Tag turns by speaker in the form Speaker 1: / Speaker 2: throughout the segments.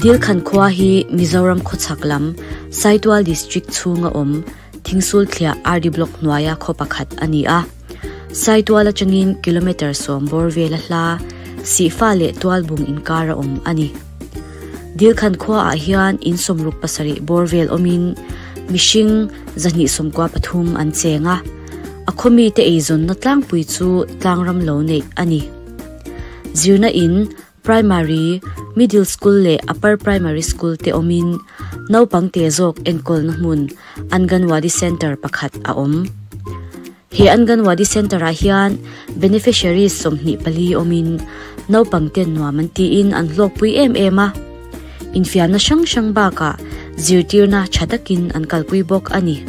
Speaker 1: Dilkhan khua hi Mizoram khawchhak lam Saitual District chhunga awm Thingsulthliah RD Block hnuaia khaw pakhat a ni a. Saitual atangin kilometre sawm bawr vela hla Sihfa leh Tualbung inkar a awm a ni. Dilkhan khuaah hian in sawmruk pasarih bawr vel awmin mihring 223 an cheng a, a khawmite eizawnna tlangpui chu tlangram lo neih a ni. Zirna in Primary, Middle School leh Upper Primary School te awmin naupang te zawk enkawlna hmun Anganwadi Centre pakhat a awm. He Anganwadi Centre-ah hian beneficiaries 24 awmin naupang ten nuam an tiin an hlawkpui em em a. Infiamna hrang hrang bakah zirtirna tha takin an kalpui bawk a ni.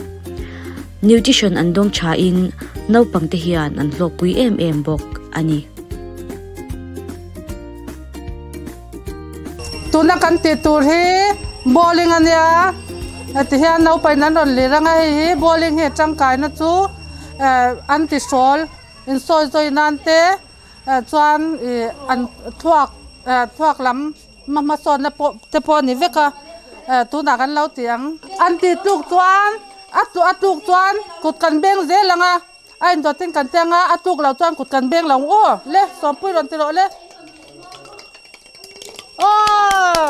Speaker 1: Nutrition an dawng thain naupang te hian an hlawkpui em em bawk a ni.
Speaker 2: Tuna kan tih tur hi bowling a nia ti hian naupang an rawn lir ang a hei hi bowling hi tangkaina chu eh an ti hrawl insawi zawi nan te eh chuan ih an thluak eh thluak lam hmasawnna pawh te pawh a ni vek a eh tunah kan lo ti ang an tih tluk chuan a tluk chuan kut kan beng zel ang a. A indawt in kan teng a, a tuk lo chuan kut kan beng lo ang aw. Le, Sawmpui rawn ti rawh le. Aw!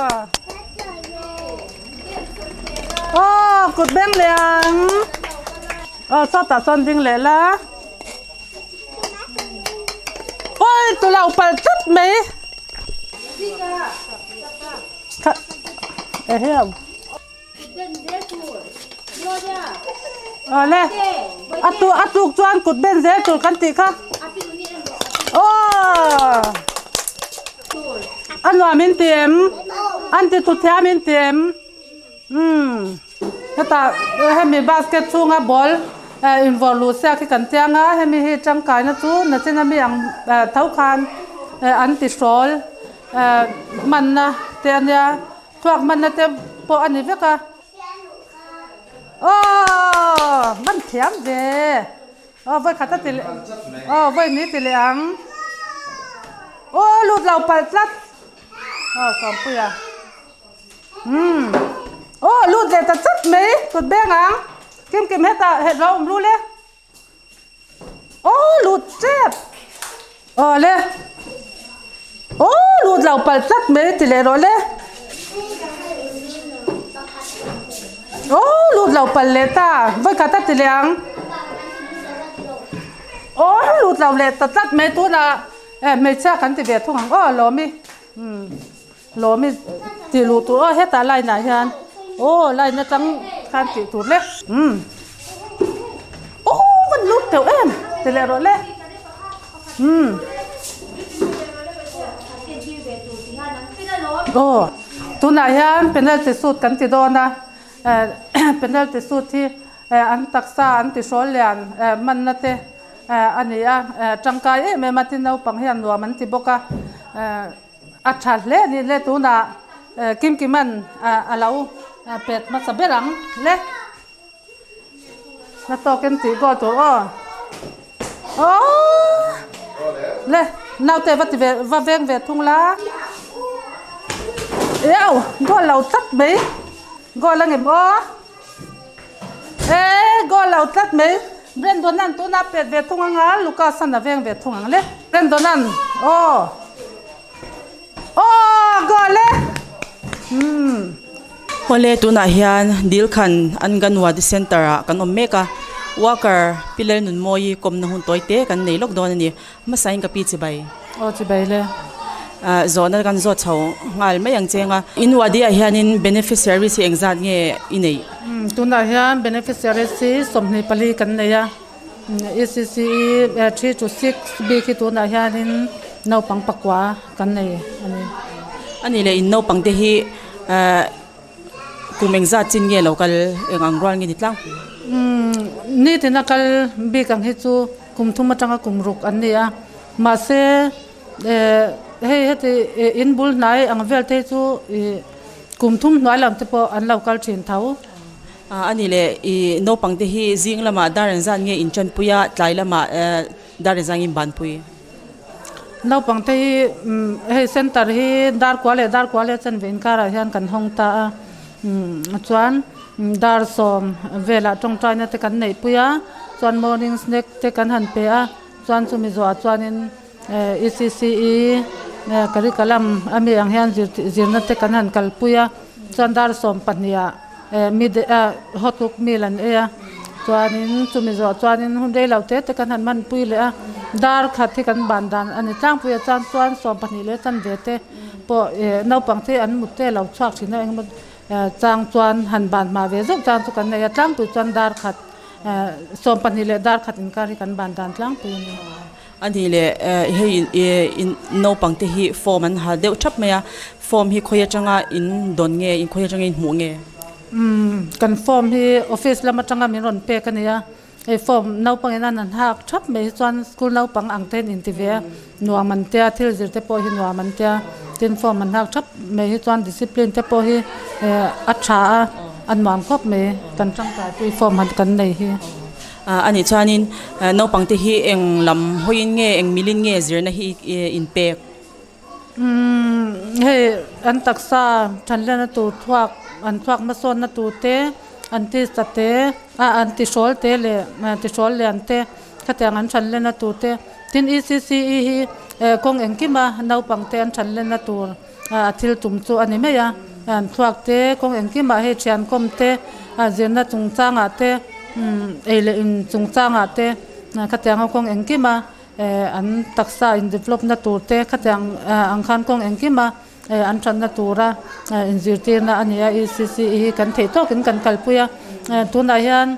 Speaker 2: Aw, kut beng leh ang. Aw, sawtah chuan ding leh la. Oi, tu lo pal tlat mai. Ehe. Awle a tu a tuk chuan kut ben zel tur kan tih kha aw a nuam in ti em an ti thu thiam in ti em umm hetah hemi basket chhunga ball eh invawrh luh siak hi kan chiang a hemi hi tangkaina chu nachin ami ang tho khan eh an ti hrawl eh hmanna te ania. Thluak hmanna te pawh a ni vek a. Aw hman thiam ve. Aw vawi khat a ti leh aw vawi ni ti leh ang. Aw lut lo palh tlat. Aw Sawmpuia. Umm aw lut leh ta chat mai kut beng ang. Kim kim hetah lo awm ru le. Aw lut tep aw le aw lut lo pal tlat mai ti leh rawh le aw lut lo pal leh ta vawi khat a ti leh ang aw lut lo leh ta tlat mai tunah eh hmeichhia kan ti ve thung ang aw lawmi umm lawmi tih luh tur aw hetah line ah hian aw line atang khan tih tur le umm aw van lut teuh em ti leh rawh le umm aw tunah hian penalty shoot kan ti dawn a eh penalty shoot hi eh an taksa an ti hrawl lian eh hmanna te eh a ni a eh tangkai em em a tin naupang hian nuam an ti bawk a eh. A tha hle a ni le tunah Kimkiman a lo pet hmasa ber ang le. Na tawkin tih goal tur aw. Aww le naute va ti ve va veng ve thung la. Eau goal lo tlat mai goal a ngem aw. E goal lo tlat mai. Brendonan tuna pet ve thung anga Lucas an a veng ve thung ang le. Brendonan aw aw goal e umm.
Speaker 3: Awle tunah hian Dilkhan Anganwadi Centre ah kan awm mek a, worker Piler Nunmawi kawmna hun tawi te kan nei lawk dawn a ni. Hmasain ka pi chibai.
Speaker 2: Aw chibai le.
Speaker 3: Zawhna kan zawt chho nghal mai ang cheng a. In wadi ah hianin beneficiaries hi engzat nge i neih?
Speaker 2: Tunah hian beneficiaries hi 24 kan nei a. ECCE 3 to 6 bik hi tunah hianin naupang pakua kan nei a ni.
Speaker 3: A nih leh in naupang te hi kum engzat chin nge lo kal eng ang rual nge ni tlangpui?
Speaker 2: Nitin a kal bik ang hi chu Kum thum atanga kum ruk an ni a, mahse eh hei heti in bul hnai ang vel te hi chu ih kum thum hnuai lam te pawh an lo kal thin tho.
Speaker 3: A ni le, ih naupang te hi zing lamah dar engzat nge in tanpui a, tlai lamah dar engzat nge in banpui?
Speaker 2: Naupang te hi hei center hi dar kua leh dar kua leh chanve inkarah hian kan hawng ta a, chuan dar sawm velah tawngtaina te kan neih pui a, chuan morning snack te kan han pe a, chuan chumi zawhah chuanin ECCE curriculum ami ang hian zirna te kan han kalpui a, chuan dar 12ah hot cook meal an ei a chuanin chumi zawh chuanin hun rei lo te te kan han hmanpui leh a dar khat hi kan ban dan a ni tlangpui a chuan chuan 12 leh chanve te pawh eh naupang te an mut te a lo chhuak thin a engemaw chang chuan han ban hma ve zeuh chang chu kan nei a tlangpui chuan dar khat 12 leh dar khat inkar hi kan ban dan tlangpui a ni.
Speaker 3: A nih leh hei in naupang te hi form an ha deuh thap mai a, form hi khawi atanga in dawn nge, in khawi atanga in hmuh nge?
Speaker 2: Umm kan form hi office lam atanga min rawn pek a nia, hei form naupang in an han hak thap mai hi chuan school naupang ang te in inti ve a, nuam an tia thil zir te pawh hi nuam an tia, tin form an hak thap mai hi chuan discipline te pawh hi a tha a, a nuam khawp mai kan tangkaipui form han kan nei hi.
Speaker 3: A nih chuanin naupangte hi eng lam hawiin nge eng milin nge zirna hi in pek?
Speaker 2: Umm hei an taksa thanlena tur thuak an thuak hmasawnna tur te an tisa te a an tihrawl te leh tihrawl lian te khatiang an thanlena tur te tin ECCE hi kawng engkima naupangte an thanlena tur a thil tum chu a ni mai a, an thluak te kawng engkimah hei thian kawm te a zirna chungchangah te ei leh in chungchangah te khatianga kawng engkima an taksa in develop na tur te khatiang ang khan kawng engkima an thatna tura inzirtirna a ni a ECCE hi kan theih tawkin kan kalpui a tunah hian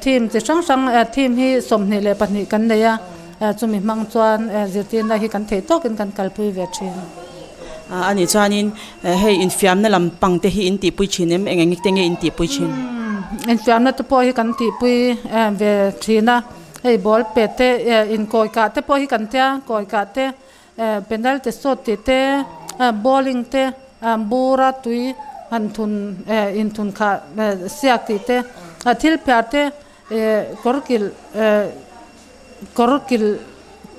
Speaker 2: theme chi hrang hrang theme hi 22 kan nei a. Chumi hmang chuan zirtirna hi kan theih tawkin kan kalpui ve thin.
Speaker 3: A nih chuanin hei infiamna lam pang te hi in tihpui thin em? Eng eng te nge in tihpui thin?
Speaker 2: Infiamna te pawh hi kan tihpui ve thin a, hei ball pet te inkawi kah te pawh hi kan tia, kawi kah te penalty shot tih te, bowling te, bura tui han thun inthun khah siak tih te, thil phiar te kawr kilh kawr kilh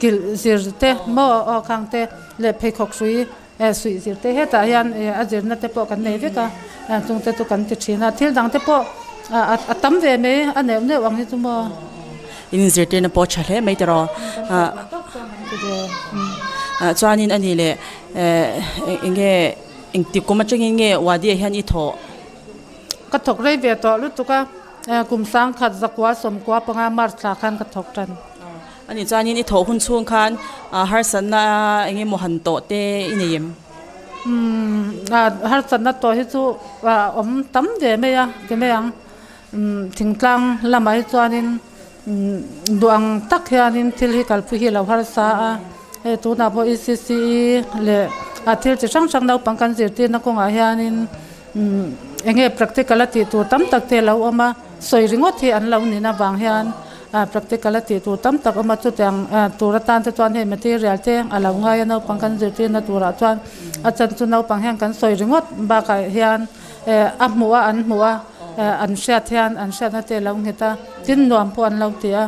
Speaker 2: kilh zir te maw aw khang te leh pheikhawk hrui suih zir te hetah hian a zirna te pawh kan nei vek a chung te chu kan ti thin a thil dang te pawh a tam ve mai a neuh neuh ang hi chu maw.
Speaker 3: In zirtirna pawh tha hle mai tiraw chuanin a ni leh eng nge engtik kum atangin nge Wadi ah hian i thawh?
Speaker 2: Ka thawk rei ve tawh lutuk a. Kum 1995 March thla khan ka thawk tan.
Speaker 3: A nih chuanin i thawh hun chhung khan harsatna eng emaw han tawh te i nei em?
Speaker 2: Harsatna tawh hi chu a awm tam ve mai a, ti mai ang. Thingtlang lamah hi chuanin duh ang tak hianin thil hi kalpui hi a lo harsa a. Hei tunah pawh ECCE leh a thil chi hrang hrang naupang kan zirtirna kawngah hianin Eng nge practical a tih tur tam tak te a lo awm a, sawi ringawt hi an lo nin avang hian practical a tih tur tam tak a awm a, chutiang tur atan te chuan hei material te a lo ngai a naupang kan zirtirna turah chuan a chan chu naupang hian kan sawi ringawt bakah hian a hmuh a an hmuh a an hriat hian an hriatna te a lo nghet a, tin nuam pawh an lo ti a,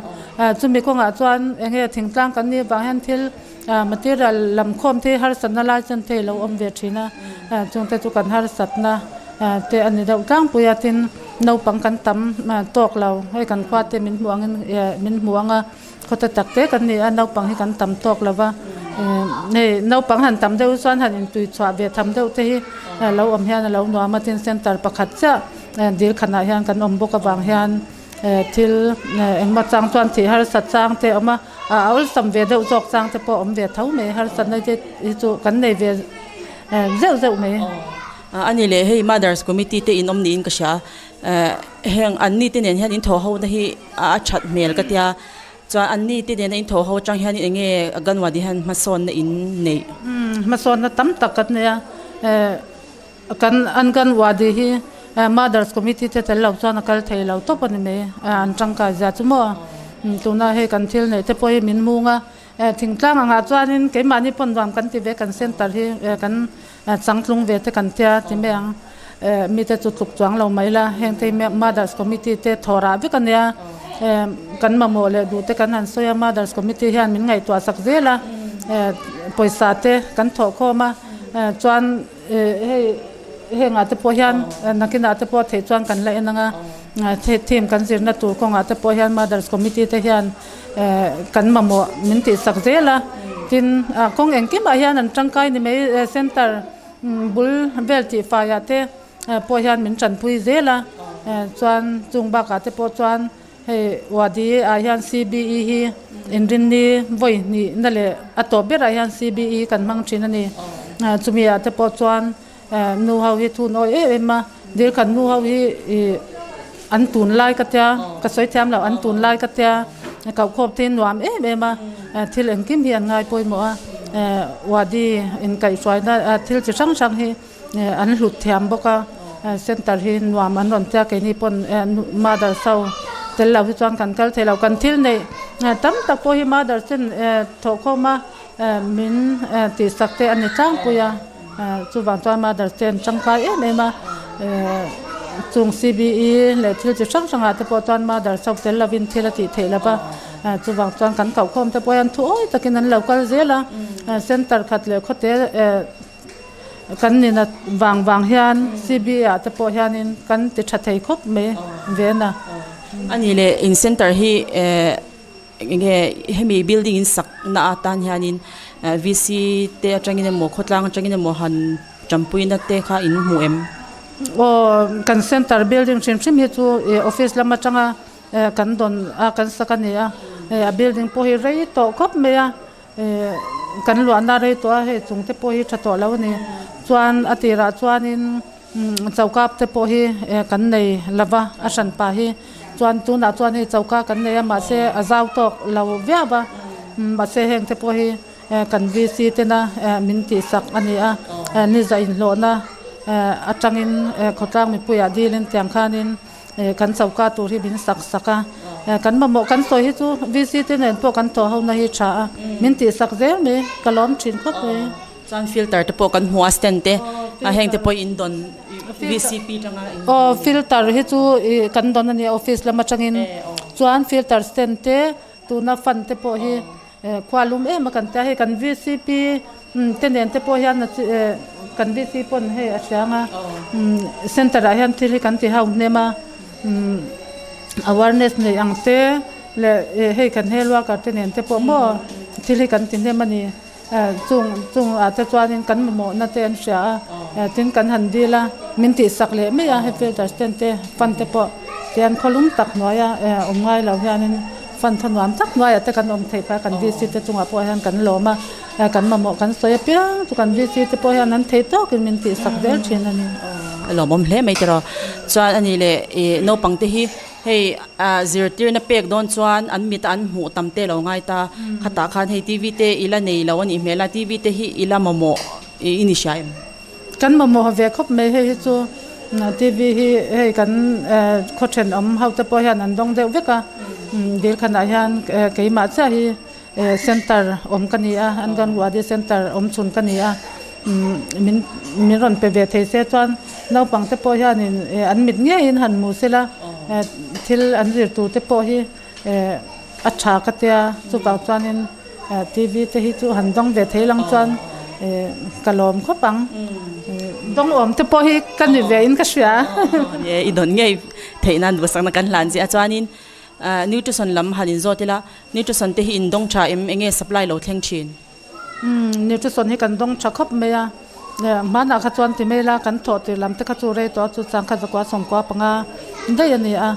Speaker 2: chumi kawngah chuan eng nge thingtlang kan nih avang hian thil Material lam khawm te hi harsatna lai chuan te ilo awm ve thin a, chungte chu kan harsatna te a ni deuh tlangpui a, tin naupang kan tam tawk lo, hei kan khua te min hmuh angin min hmu ang a, khawte tak te kan ni a, naupang hi kan tam tawk lo va, hei naupang han tam deuh chuan han intui chhuah ve tham deuh te hi lo awm hian a lo nuam a, tin center pakhat chiah dil khanah hian kan awm bawk avang hian thil engmaw chang chuan thih harsat chang te a awm a. A awlsam ve deuh zawk chang te pawh awm ve tho mai, harsatna te hi chu kan nei ve zeuh zeuh mai.
Speaker 3: A ni leh hei Mothers Committee te in awm niin ka hria, heng an ni te nen hian in thawh ho na hi a that hmel ka tia, chuan an ni te nena in thawh ho atang hian eng nge Anganwadi hian hmasawnna in neih?
Speaker 2: Hmasawnna tam tak kan nei a, kan Anganwadi hi Mothers Committee te tel lo chuan a kal thei lo tawp a ni mai, an tangkai zia chu maw? Tuna hei kan thil neih te pawh hi min mung a, thingtlang angah chuanin keimahni pawn nuam kan ti ve, kan center hi kan changtlung ve te kan tia ti mai ang, mite chu tluk chuang lo mai la, heng te hi Mothers Committee te thaw rah vek a nia, kan mamawh leh duh te kan han sawi a, Mothers Committee hian min ngaihtuah sak zel a. Pawisa te kan thawh khawm a, chuan hei hengah te pawh hian nakinah te pawh theih chuan kan la en ang a, theme kan zirna tur kawngah te pawh hian Mothers Committee te hian kan mamawh min tihsak zel a, tin kawng engkimah hian an tangkai ni mai centre bul vel tih faiah te pawh hian min tanpui zel a, chuan chung bakah te pawh chuan Hei Wadi ah hian CBE hi inrinni vawi hnih na leh a tawp berah hian CBE kan hmang thin a ni. Chumi ah te pawh chuan nu ho hi thun awi em em a, dil khat nu ho hi ih an tun lai ka tia, ka sawi thiam loh an tun lai ka tia, kohkhawp te hi nuam em em a, thil engkim hi an ngai pawimawh a, Wadi inkaihhruaina thil chi hrang hrang hi An hlut thiam bawk a, centre hi nuam an rawn tia keini pawn mother so tel lo hi chuan kan kal thei lo. Kan thil neih tam tak pawh hi mother ten thawhkhawm a min tihsak te a ni tlangpui a, chuvang chuan mother te an tangkai em em a, chung CBE leh thil chi hrang hrangah te pawh chuan mother so tel lovin thil a tih theih lo va, chuvang chuan kan kohkhawm te pawh hian thu awi takin an lo kal zel a, centre khat leh khawte. Kan nina vang vang hian CBA ah te pawh hianin kan ti tha thei khawp mai ven a.
Speaker 3: A nih leh in center hi enge hemi building in sak na atan hianin VC te atangin emaw khawtlang atangin emaw han tanpuina te kha in hmu em?
Speaker 2: Aw kan center building hrim hrim hi chu office lam atanga kan dawn a kan sak a ni a, a building pawh hi rei tawh khawp mai a. Kan luahna rei tawh a, hei chung te pawh hi tha tawh lo a ni. Chuan a tirah chuanin choka te pawh hi kan nei lo va, a hran pah hi. Chuan tunah chuan hei choka kan nei a, mahse a zau tawk lo viau va, mahse heng te pawh hi kan VC tena min tihsak a ni a. Ni zah inhlawhna atangin khawtlang mipuiah dilin tiang khanin Kan choka tur hi min sak sak a, kan mamawh kan sawi hi chu VC te nen pawh kan thawh ho na hi tha a, min tih sak zel mai, ka lawm thin khawp mai.
Speaker 3: Chuan filter te pawh kan hmu a stand te a heng te pawh in dawn VCP tanga in.
Speaker 2: Aw filter hi chu ih kan dawn a nia office lam atangin chuan filter stand te tuna fan te pawh hi Khua lum em a kan tia hei kan VCP te nen te pawh hian kan VC pawn hei a hriang a center ah hian thil hi kan ti ho hnem a awareness nei ang te leh hei kan hel worker te nen te pawh maw thil hi kan ti hnem a ni chung chung ah te chuanin kan mamawh na te an hria a tin kan han dil a min tih sak leh mai a hei filter stand te fan te pawh tian khaw lum tak hnuaia awm ngai lo hianin. Fan tha nuam tak hnuaiah te kan awm theih phah a, kan VC te chungah pawh hian kan lawm a, kan mamawh kan sawi apiang chu kan VC te pawh hian an thei tawkin min tihsak zel thin a ni.
Speaker 3: A lawmawm hle mai tiraw. Chuan a nih leh ih naupang te hi hei zirtirna pek dawn chuan an mit a an hmuh tam te lo ngai ta, khatah khan hei TV te i la nei lo a nih hmel a, TV te hi i la mamawh i ni hria em?
Speaker 2: Kan mamawh ve khawp mai hei hi chu TV hi hei kan khaw thenawm ho te pawh hian an dawng deuh vek a, dil khanah hian keimah chiah hi center awm ka ni a, Anganwadi center awm chhun ka ni a, min min rawn pe ve thei se chuan naupang te pawh hianin an mit ngeiin han hmu sela thil an zir tur te pawh hi A tha ka tia, chuvang chuanin TV te hi chu han dawng ve thei lang chuan ka lawm khawp ang. Dawng awm te pawh hi ka ni ve in ka hria.
Speaker 3: Ni e, i dawn ngei theih nan duhsakna kan hlan chiah a. Chuanin nutrition lam han inzawt ila, nutrition te hi in dawng tha em? Enge supply lo thleng thin?
Speaker 2: Nutrition hi kan dawng tha khawp mai a, hmanah kha chuan ti mai la kan thawh tir lam te kha chu rei tawh a, chu chang kha zakua sawmkua panga daih a ni a,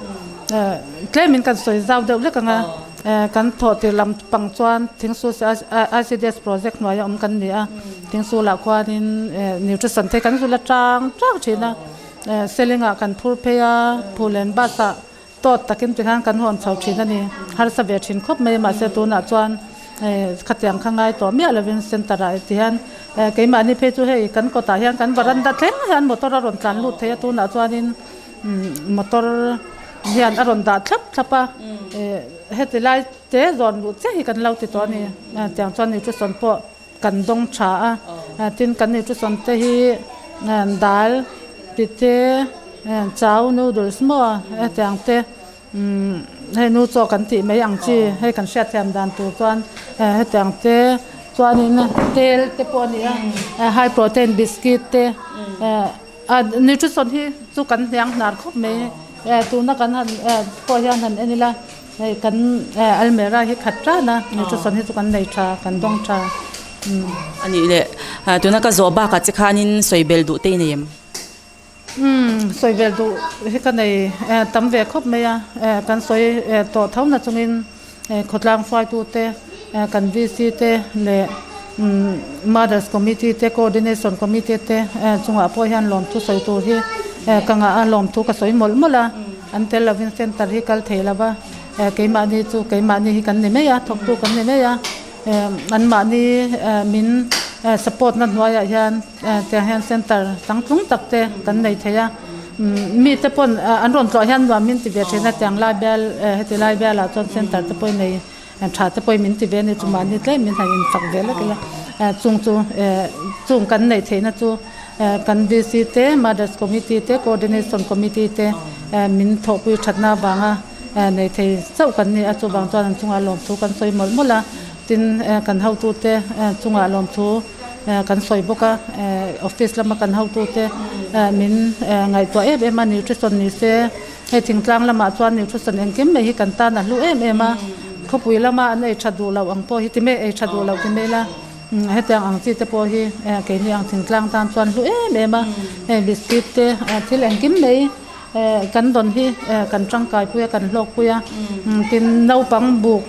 Speaker 2: tlemin kan sawi zau deuh lek ang a, kan thawh tir lam pang chuan Thingsul ICDS project hnuaia awm kan ni a, Thingsulah khuanin nutrition te kan zul atang tang thin a, Selingah kan phur phei a, Phulen bus ah Tawt takin tikhan kan hawn chho thin a ni. Harsa ve thin khawp mai mahse tunah chuan khatiang kha ngai tawh miah lovin centre ah ti hian keimahni phei chu hei kan kawtah hian kan varanda thleng hian motor a rawn tlan lut thei a tunah chuanin motor hian a rawn dah thlap thlap a heti lai te zawn luh chiah hi kan lo ti tawh a ni. Tiang chuan nutrition pawh kan dawng tha a tin kan nutrition te hi dal tite chau noodles maw hetiang te hei nu chaw kan tih mai ang chi hei kan hriatthiam dan tur chuan hetiang te Chuanin tel te pawh a ni a, high protein biscuit te a nutrition hi chu kan hniang hnar khawp mai tuna kan han pawh hian han en ila hei kan almera hi khat tan a nutrition hi chu kan nei tha kan dawng tha.
Speaker 3: A nih leh tuna ka zawh bakah che khanin sawi bel duh te i nei em?
Speaker 2: Umm sawi vel duh hi ka nei tam ve khawp mai a, kan sawi tawh tho na chungin khawtlang hruaitute kan VC te leh Mothers Committee te Coordination Committee te chungah pawh hian lawmthu sawi tur hi ka ngah a, lawmthu ka sawi mawlh mawlh a, an tel lovin centre hi kal thei lo va, keimahni chu keimahni hi kan ni mai a, thawktu kan ni mai a, anmahni min support na hnuaiah hian. Tiang hian centre changtlung tak te kan nei thei a, mi te pawn an rawn tlawh hian nuam min ti ve thin a, tiang lai bial heti lai bialah chuan centre te pawhin nei tha te pawhin min ti ve a ni, chumahni tlem min han infak ve lek ila, chung chu chung kan neih theihna chu kan VC te, Mothers Committee te, Coordination Committee te min thawhpui thatna avanga nei thei chauh kan ni a, chuvang chuan an chungah lawmthu kan sawi mawlh mawlh a, tin kan hotute chungah lawmthu. Kan sawi bawk a, office lama kan hotute min ngaihtuah em em a, nutrition ni se hei thingtlang lamah chuan nutrition engkim mai hi kan tan a hlu em em a, khawpui lama an ei tha duh loh ang pawh hi ti mai, ei tha duh loh ti mai la, hetiang ang chi te pawh hi keini ang thingtlang tan chuan hlu em em a, hei biscuit te thil engkim mai kan dawn hi kan tangkai pui a, kan hlawk pui a, tin naupang buk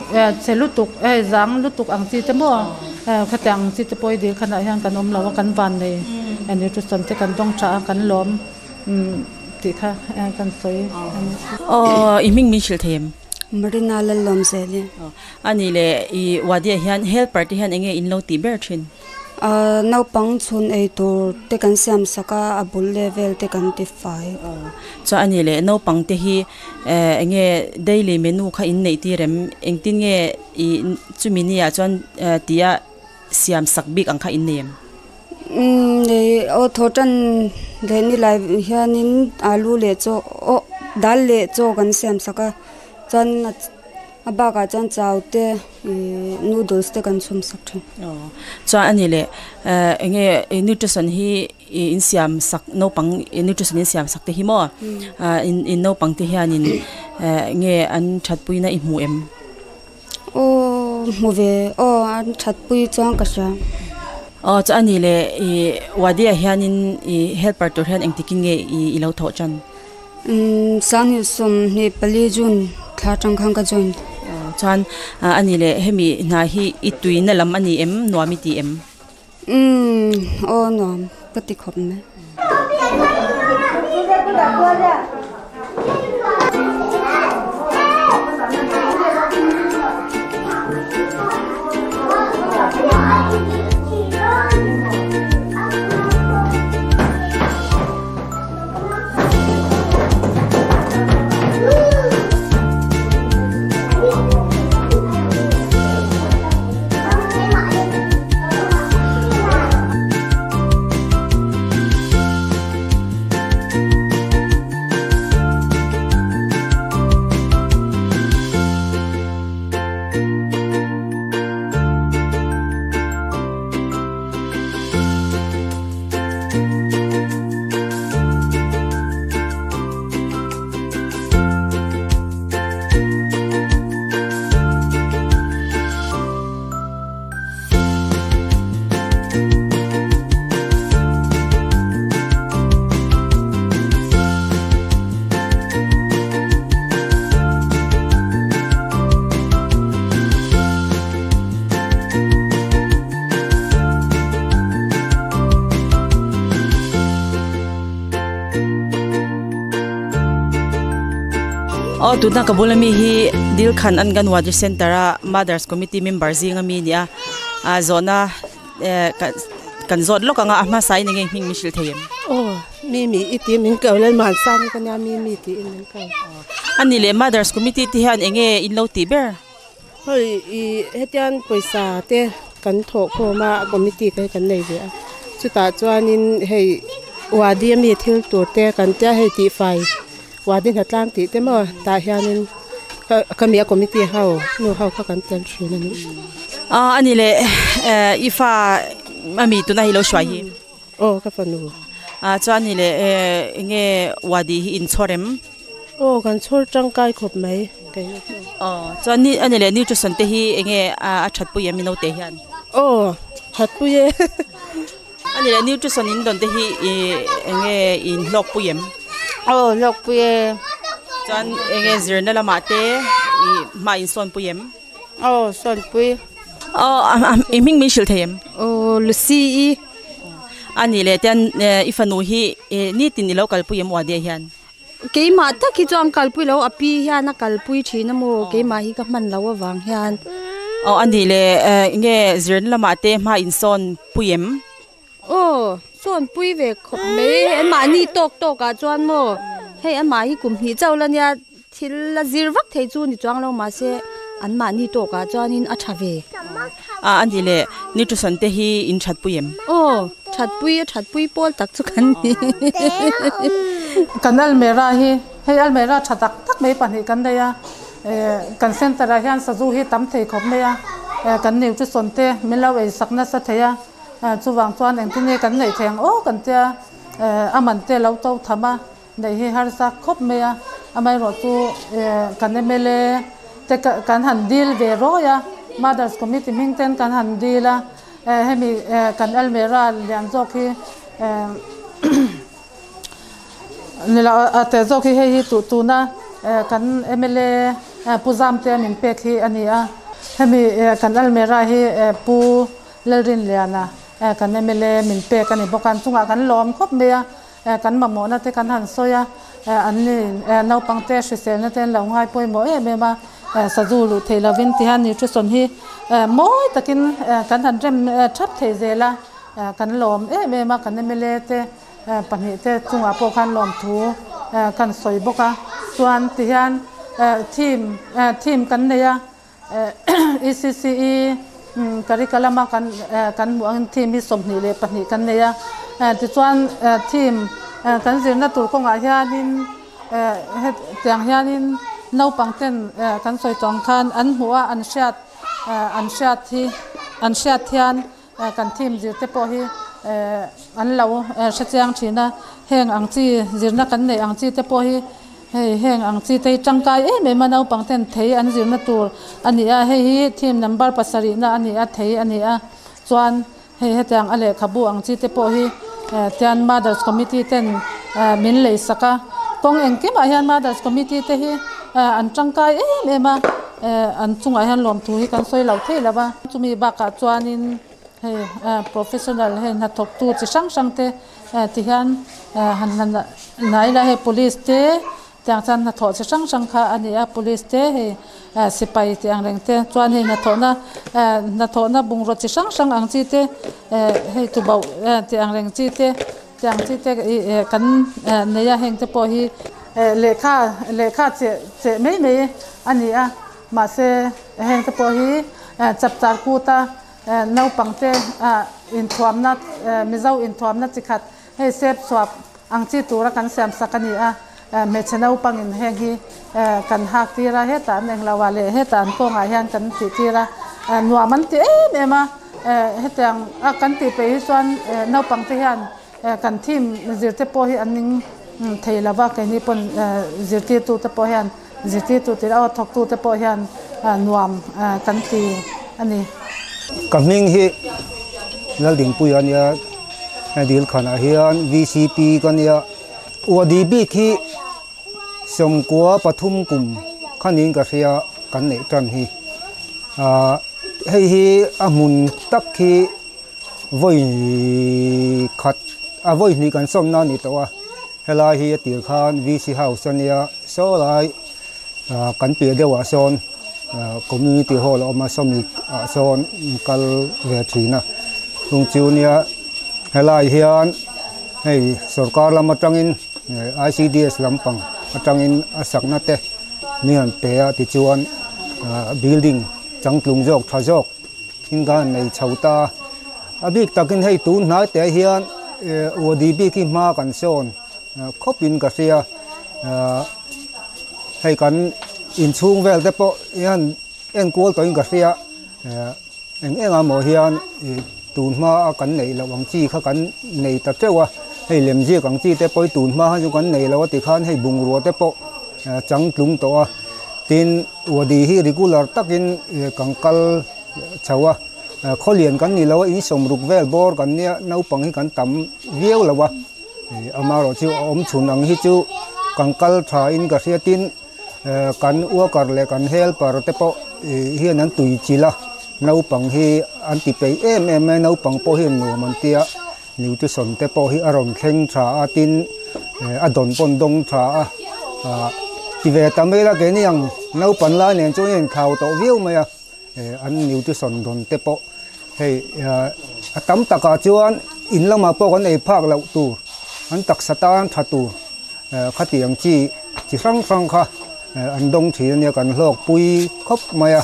Speaker 2: chhe lutuk hei zang lutuk ang chi te maw khatiang ang chi te pawh hi dil khanah hian kan awm lo a, kan van nei nutrition te kan dawng tha a, kan lawm tih kha kan sawi a ni.
Speaker 3: Aw i hming min hrilh thei em?
Speaker 4: Marina Lallawmzeli.
Speaker 3: A nih leh i Wadi-ah hian helper te hian eng nge in lo tih ber thin?
Speaker 4: Naupang chhun ei tur te kan siam sak a, a bul level te kan ti fai.
Speaker 3: Chuan a nih leh naupang te hi eng nge daily menu kha in neih tir em? Engtin nge i chumi ni ah chuan tia siam sak bik ang kha in nei em?
Speaker 4: Nei aw thaw tan leh ni lai hianin alu leh chaw aw dal leh chaw kan siam sak a chuan A bakah chuan chau te ih noodles te kan chhum sak thin.
Speaker 3: Aw chuan a ni leh eng nge nutrition hi ih in siam sak naupang nutrition in siam sak te hi maw in in naupang te hianin eng nge an thatpui na i hmu em?
Speaker 4: Aw hmu ve aw an thatpui chuan ka hria.
Speaker 3: Aw chuan a ni leh ih wadi ah hianin ih helper tur hian engtikin nge ih i lo thawh tan?
Speaker 4: Umm Sanghnih 24 June thla atang khan ka join.
Speaker 3: Chuan a ni leh hemi hna hi i tuina lam a ni em nuam i ti em?
Speaker 4: Umm aw nuam ka ti khawp mai.
Speaker 3: Aw tuna ka bula mi hi Dilkhan Anganwadi Centre a Mothers Committee member zinga mi a ni a ah zawhna eh kan zawt lawk ang a a hmasa in enge hming min hrilh thei em?
Speaker 5: Aw mi mi i tih min ko lel Mansang ka nia mi mi tiin min ko.
Speaker 3: A ni leh Mothers Committee te hian enge in lo tih ber?
Speaker 5: Hei i hetian pawisa te kan thawh khawm a committee te kan nei ve a chutah chuanin hei wadi ami thil tur te kan tia hei tihfai wadi hnatlang tih te maw tah hianin ka mi a committee ho nu ho kha kan tel thin a ni.
Speaker 3: Ani leh i fa ami tuna hi lo hruai hi?
Speaker 5: Aw ka fanu.
Speaker 3: Chuan ani leh enge wadi hi in chhawr em?
Speaker 5: Aw kan chhawr tangkai khawp mai kei na chu.
Speaker 3: Aw chuan ni ani leh nutrition te hi enge a that pui em i naute hian?
Speaker 5: Aw that pui e.
Speaker 3: Ani leh nutrition in dawn te hi i enge in hlawk pui em?
Speaker 6: Aw hlawk pui e.
Speaker 3: Chuan enge zirna lamah te i hma in sawn pui em?
Speaker 6: Aw sawn pui.
Speaker 3: Aw i hming min hrilh thei em?
Speaker 6: Aw Lucy i.
Speaker 3: Ani leh tian i fanu hi nitin i lo kalpui em Wadi ah hian?
Speaker 6: Keimah tak hi chuan kalpui lo a pi hian a kalpui thin a maw keimah hi ka hman loh avang hian.
Speaker 3: Aw a nih leh enge zirna lamah te hma in sawn pui em?
Speaker 6: Aw sawn pui ve khawp mai anmahni tawk tawk ah chuan maw hei amah hi kum hnih chauh la nia thil a zir vak thei chu ni chuang lo mahse anmahni tawk ah chuanin a tha ve.
Speaker 3: A a nih leh nutrition te hi in that pui em?
Speaker 6: Aw, that pui a that pui pawl tak chu kan ni.
Speaker 2: Kan almera hi hei almera tha tak tak mai pahnih kan nei a, kan center ah hian sazu hi tam thei khawp mai a, kan nutrition te min lo ei sak nasa thei a, chuvang chuan engtin nge kan neih thei ang aw kan tia a man te lo to tham a, Neih hi harsa khawp mai a, amaherawhchu kan mla te kan han dil ve rawi a, Mothers Committee hming ten kan han dil a, hemi kan almera lian zawk hi nilo a te zawk hi hei hi tuna kan mla Pu Zamtea min pek hi a ni a, hemi kan almera hi Pu Lalrinliana kan mla min pek a ni bawk a, an chungah kan lawm khawp mai a. Kan mamawhna te kan han sawi a, an ni naupang te hriselna te an lo ngai pawimawh em em a, sazu luh thei lovin ti hian nutrition hi mawi takin kan han rem thap thei zel a, kan lawm em em a, kan mla te pahnih te chungah pawh khan lawmthu kan sawi bawk a, chuan ti hian theme theme kan nei a. ECCE curriculum a kan kan hmuh angin theme hi 22 kan nei a, tichuan theme kan zirna tur kawngah hianin hetiang hianin naupang ten kan sawi tawh ang khan an hmuh a an hriat an hriat hi an hriat hian kan theme zir te pawh hi an lo hrechiang thin a, heng ang chi zirna kan neih ang chi te pawh hi Hei heng ang chi te hi tangkai em em a naupang ten thei an zirna tur a ni a, hei hi theme number pasarih na a ni a, thei a ni a, chuan hei hetiang a lehkhabu ang chi te pawh hi tian Mothers Committee ten min lei sak a, kawng engkimah hian Mothers Committee te hi an tangkai em em a, an chungah hian lawmthu hi kan sawi lo thei lo va, chumi bakah chuanin hei professional hei hnathawktu chi hrang hrang te Ti hian han la nai la hei police te tiang chuan hnathawh chi hrang hrang kha a ni a police te hei sipai tih ang reng te chuan hei hnathawhna hnathawhna bungraw chi hrang hrang ang chi te hei tubauh tih ang reng chi te tiang chi te ih kan nei a heng te pawh hi lehkha lehkha cheh cheh mai mai a ni a mahse heng te pawh hi chapchar kut a. Naupangte inthuamna, Mizo inthuamna chi khat hei sep chhuap ang chi tura kan siam sak a ni a, hmeichhe naupangin heng hi kan hak tir a, hetah an englo ah leh hetah an kawngah hian kan tih tir a, nuam an ti em em a, hetiang a kan tih peih hi chuan naupangte hian kan thim zirte pawh hi an ning thei lo va, keini pawn zirtirtute pawh hian Zirtirtu tir aw thawktute pawh hian nuam kan ti a ni.
Speaker 7: Ka hming hi Laldingpuia a nia, hei Dilkhanah hian VCP ka nia. Uadi bik hi 93 kum khanin ka hria kan neih tan hi. Hei hi a hmun tak hi vawi khat a vawi hnih kan sawmna a ni tawh a. Helai hi a tir khan VC House a nia, saw lai kan piah deuhah sawn Community Hall a awm a, sawmi ah sawn kal ve thin a. Chung chu nia helai hian hei sorkar lam atangin ICDS lampang atangin a sakna te mi han pe a tichuan building changtlung zawk tha zawk In ka han nei chho ta. A bik takin hei tun hnai teh hian Wadi bik hi hma kan sawn khawpin ka hria. Hei kan inchhung vel te pawh hian enkual tawhin ka hria. Eng eng amaw hian ih tun hma a kan neih loh ang chi kha kan nei ta teuh a, hei lemziak ang chi te pawh hi tun hma khan chu kan nei lo a tikhan hei bungrua te pawh chang tlung tawh a, tin wadi hi regular takin ih kan kal chho a, khawlian kan ni lo a in sawmruk vel bawr kan nia naupang hi kan tam viau lo a, ih amaherawhchu a awm chhun ang hi chu kan kal tha in ka hria tin. Kan worker leh kan helper te pawh hian an tui chilh a, naupang hi an ti peih em em mai a, naupang pawh hian nuam an tia, nutrition te pawh hi a rawn thleng tha a, tin a dawn pawh an dawng tha a, ah ti ve ta mai la keini ang naupan lai nen chuan a inthlau tawh viau mai a, an nutrition dawn te pawh hei a tam takah chuan in lamah pawh kan ei phak loh tur an taksa tan tha tur. Khatiang chi chi hrang hrang kha an dawng thin a nia kan hlawk pui khawp mai a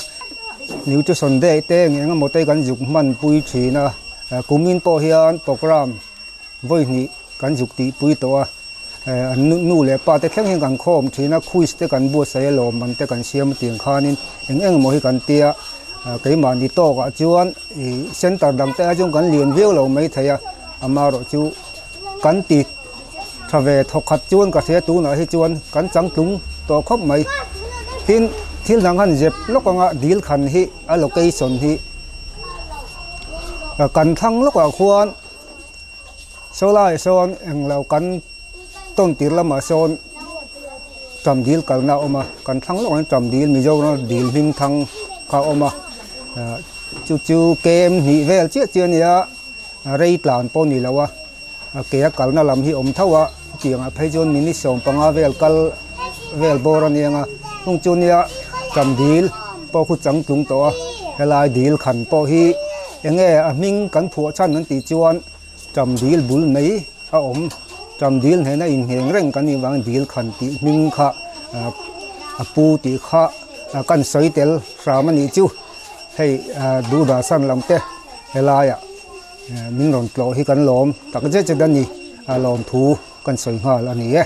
Speaker 7: nutrition day te eng eng emaw te kan zuk hman pui thin a kumin pawh hian program vawi hnih kan zuk tih pui tawh a an nu leh pa te thleng hian kan khawm thin a quiz te kan buatsaih a lawmman te kan siam a tiang khanin eng eng emaw hi kan tia keimahni tawkah chuan ih center dang te ah chuan kan lian viau lo maithei a amaherawhchu kan ti. Tha ve thawk khat chuan ka hria tunah hi chuan kan changtlung tawh khawp mai. Tin, thil dang han zep lawk anga dil khan hi a location hi kan thlang lawkah khuan saw laiah sawn englo kan tawn tir lamah sawn tam dil kalna a awm a, kan thlang lawkah hian tam dil Mizoram dil hming thang kha a awm a, chu chu kem hnih vel chiah chiah a nia rei tlan pawh a ni lo a. A ke a kalna lam hi awm tho a tiang ah phei chuan minute 15 vel kal vel bawr a niang a hnung chu nia ṭam dil pawh khu changtlung tawh a helai dil khan pawh hi eng nge a hming kan phuah chhan an tih chuan ṭam dil bul mai a awm ṭam dil hnena inngeng reng kan nih vangin dil khan tih hming kha a pu tih kha kan sawi tel hram a nih chu hei Doordarshan lam te helaiah. Min rawn tlawh hi kan lawm tak zet zet a ni, a lawmthu kan sawi nghal a ni e.